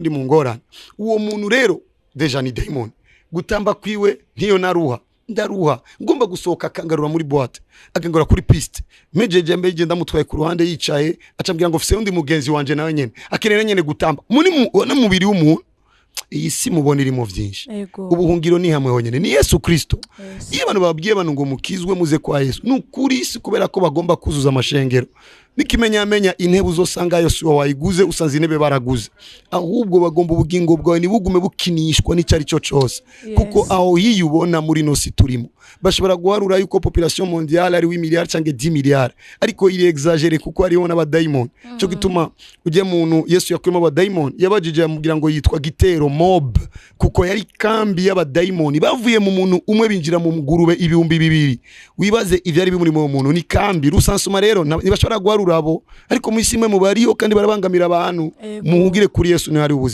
Ndi mu ngorane. Uwo muntu rero déjà ni demon. Gutamba kwiwe ntiyo naruha, ndaruha ngomba gusohoka, akangarura muri boîte, akangarura kuri piste. Mejeje mbe ndamutwaye ku ruhande, yicaye, acambwira ngo fise undi mugenzi wanje nawe nyene akenera nyene gutamba muri n'umubiri w'umuntu. Iyi si mubona irimo vyinshi. Ubuhungiro ni hamwe honyene, ni Yesu Kristo. Iyo abantu babwiye abantu ngo mukizwe, muze kwa Yesu, ni ukuri, si kubera ko bagomba kuzuza amashengero. N'ikimenyamenya, intebe uzosanga yose wayiguze, usanze intebe baraguze. Ahubwo bagomba ubugingo bwawe ntibugume bukinishwa n'icyo ari cyo cyose, kuko aho hiyo ubona muri ino si turimo, bashobora guharura yuko population mondiale ari 8 miliyari cyangwa 10 miliyari, ariko iri exagéré, kuko hariho n'abadayimoni. Cyo gituma ujye muntu Yesu yakuyemo abadayimoni, yabajije, yamubwira ngo yitwa gitero, mob, kuko yari kambi y'abadayimoni bavuye mu muntu umwe binjira mu ngurube 2000. Wibaze ivyari bimuri mu muntu, ni kambi recensement. Rero ntibashobora guharura abo, ariko mu isi imwe mu bariho kandi barabangamira abantu. Muhugire kuri Yesu, niho hari ubuzima.